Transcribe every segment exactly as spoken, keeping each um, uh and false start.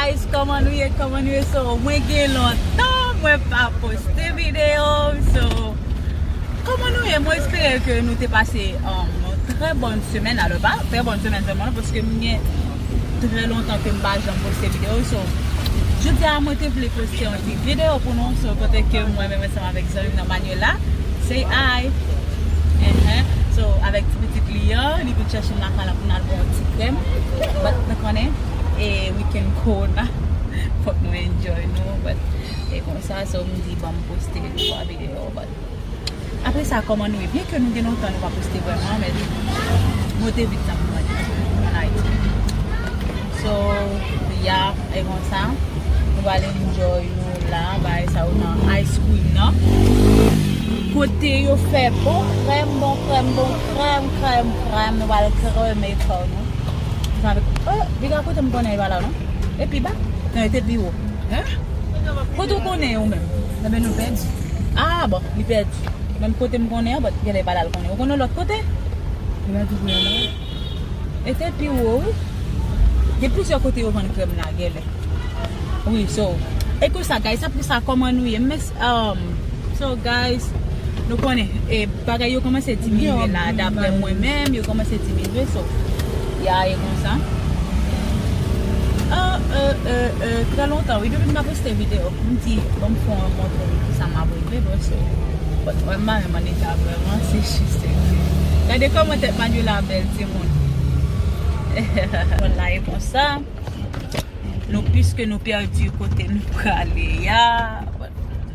Guys, kòman nou ye? Kòman nou ye? So, mwen gen lontan mwen pa poste videyo. So, kòman nou ye? Mwen espere ke nou te pase um, yon trè bòn semèn. Alò, pa trè bòn semèn sèlman, non, paske mwen gen trè lontan ke m pa janm poste videyo. So, jodi a, mwen te vle poste yon ti videyo pou nou. So, kote ke mwen menm ansanm avèk zanmi m nan Manuela. Say hi. Enhen. So, avèk ti pitit li an, li vin chèche m lakay la pou n al pran yon ti krèm. But, nou konnen, e weekend corona. Fòk nou enjoy nou, but e konsa, so m di, ban m poste de twa videyo, but apre sa, kòman nou ye? Byen ke nou gen lontan nou pa poste vrèman, men mwen te vin tankou mwen an Ayiti. So, ya, e konsa, nou pral enjoy nou la, bagay sa yo nan ice cream nan. Kote yo fè bon krèm, bon krèm, bon krèm, krèm, krèm, nou pral kreme kò nou. Sa vle, oh, piga kote m konnen e pa la, non? E pi ba? Non, e te pi wo. Hein? Kote w konnen ou menm? Enben, nou pèdi. Ah, bon, li pèdi. Menm kote m konnen an, but genlè e pa la l konnen. Ou konnen lòt kote? Li pa di kote la. E te pi wo, wi. Gen plizyè kote yo vann krèm la, genlè. Wi, so. E konsa, guys, apre sa, kòman nou ye? Mes, um, so, guys, nou konnen, e, bagay yo kòmanse diminye la, daprè mwen menm, yo kòmanse diminye, so, ya, e konsa. Ah, euh, euh, euh, trè lontan, wi, depi m pa poste videyo, m di, bon, m fè yon montre nou kisa m ap rive, bro, so, but, mwen, m pa menm an eta vrèman, se jis ke, gade kòman tèt Manuela bèl, timoun. Bon, la, e konsa. Nou, piske nou pèdi kote nou prale a,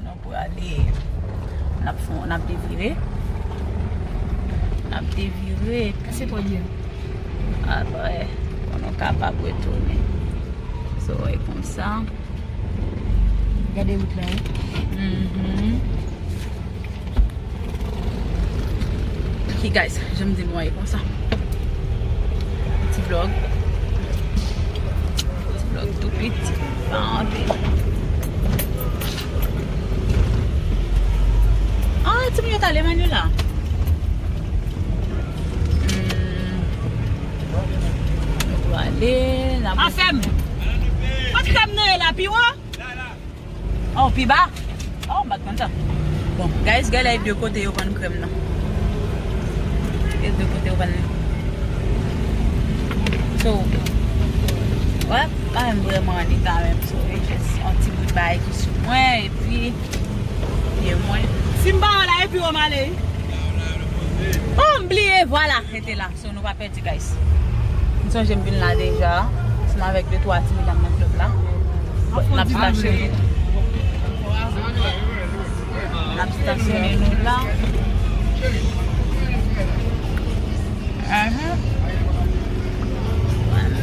nou prale, n ap fon, n ap devire. N ap devire, epi se pou di apre, pou nou kapab retounen. So, e konsa. Gade wout la, wi. Mhm. Ok, guys, jan m di nou an, e konsa. Ti vlog. Ti vlog tou piti. Pa anpil. Ah, timoun yo t ale, Manuela. Hmm. Nou prale, n ap... Afè m! Kot krèm nan ye la, pi wo? Oh, pi ba? Oh, m pa t konn sa. Bon, guys, gade de kote yo vann krèm nan. E de kote yo vann li. So, wè, pa menm vrèman an eta menm. So, e jis yon ti bout bagay ki sou mwen, epi, pye mwen. Si m pa wè la, epi w m ale. Oh, m bliye, vwala, rete la. So, nou pa pèdi, guys. M sonje m vin la deja, ansanm avèk de twa ti medam nan klèb la. N ap stasyone. N ap stasyone nou la. Ahan.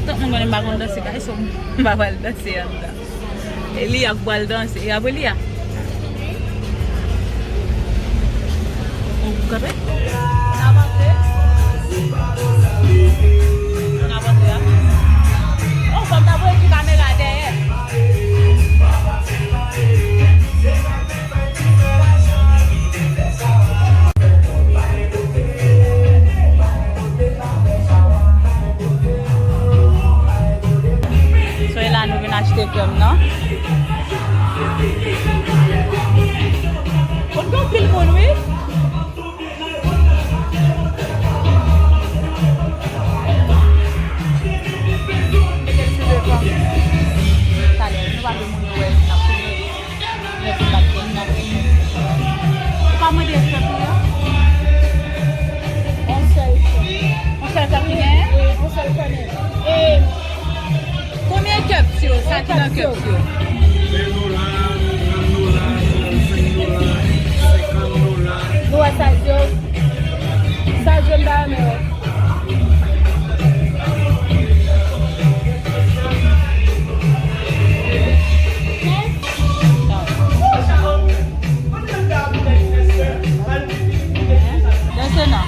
Tout moun konnen m pa konn danse, guys, so m pa pral danse anndan. E Lia k pral danse. E apre Lia? Ou kanpe? N ap antre. N ap antre a. Oh, fò m ta voye ti kamera dèyè. So, e la nou vin achte krèm nan. Konn gen anpil moun, wi. Mete l sou devan. Talè, nou pa vle moun yo wè n ap filme. Ou pa mande èske pou yo? On sèl. On sèl kèk ki genyen? Wi, on sèl kèk. E konbyen cups yo? Sa ki nan cups yo? Ven dola, trant dola, trannsenk dola, senkant dola. Nou wè sa yo. Sa yo m pa renmen wè. Danse non.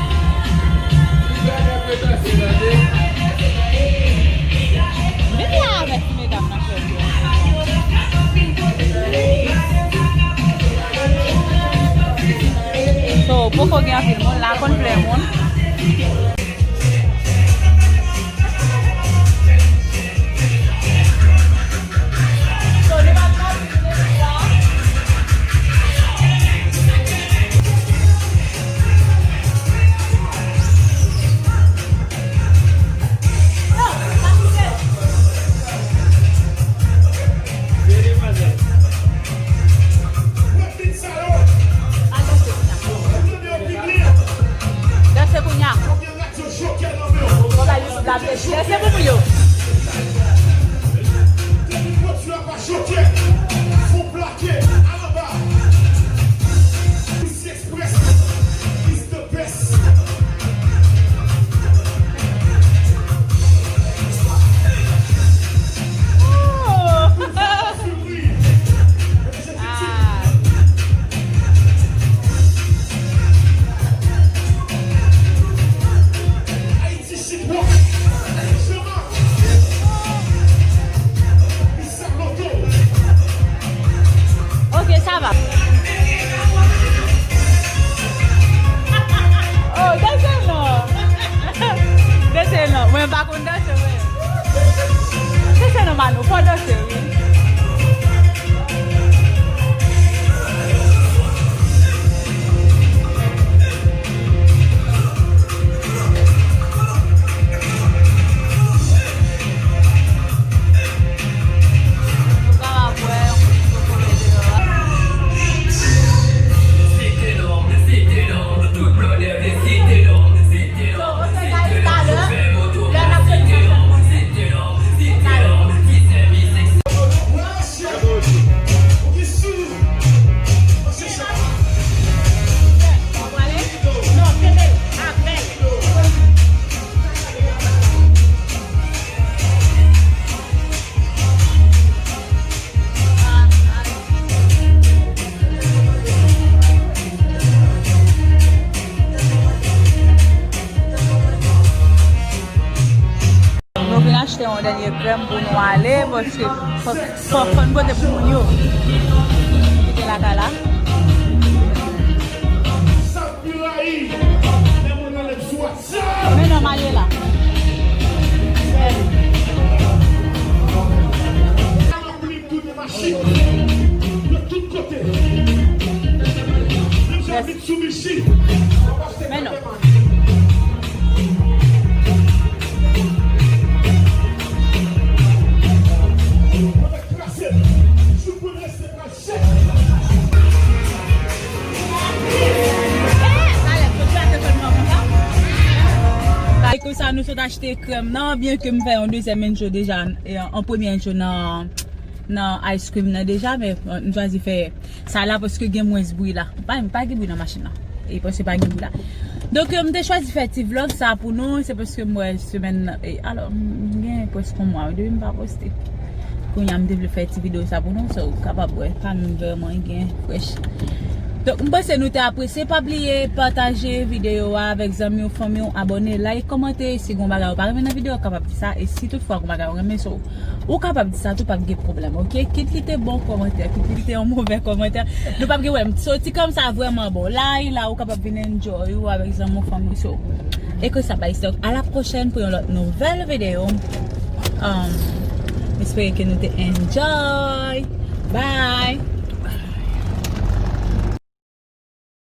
Vini avèk ti medam nan. So, poko gen anpil moun la, konn plen moun. Nou pa danse, wi. Nou kapab wè yon kote deyò a. So, ok, guys, talè, lè n ap kontinye. Talè. Nou vin achte yon dènye krèm pou nou ale, paske fò, fò, fò n pote pou moun yo. Kite lakay la. Men non, m ale la. Men non. E konsa nou sot achte krèm nan, byen ke m fè yon dezyèm enjoy deja, e, yon premye enjoy nan, nan ice cream nan deja, men, euh, m chwazi fè sa la paske gen mwens bri la. Pa, pa gen bri nan machin nan. E paske pa gen bri la. Donk, euh, m te chwazi fè ti vlog sa pou nou, se paske m wè semèn nan, e, alò, m gen prèske yon mwa depi m pa poste. Kounye a m te vle fè ti videyo sa pou nou, so, ou kapab wè, pa menm vrèman gen frèch. Donk, m panse nou te apresye. Pa bliye pataje videyo a avèk zanmi w, fanmi w, abòne, like, kòmante. Si gon bagay ou pa renmen nan videyo, ou kapab di sa. E si toutfwa gon bagay ou renmen, so, ou kapab di sa tou, p ap gen pwoblèm, ok? Kit li te bon kòmantè, kit li te yon movè kòmantè, nou p ap gen pwoblèm. So, ti krèm sa vrèman bon. La, la, ou kapab vin enjoy ou avèk zanmi w, fanmi w, so. E ke sa bay stock. À la prochaine pou yon lòt nouvèl videyo. Um, espere ke nou te enjoy. Bye!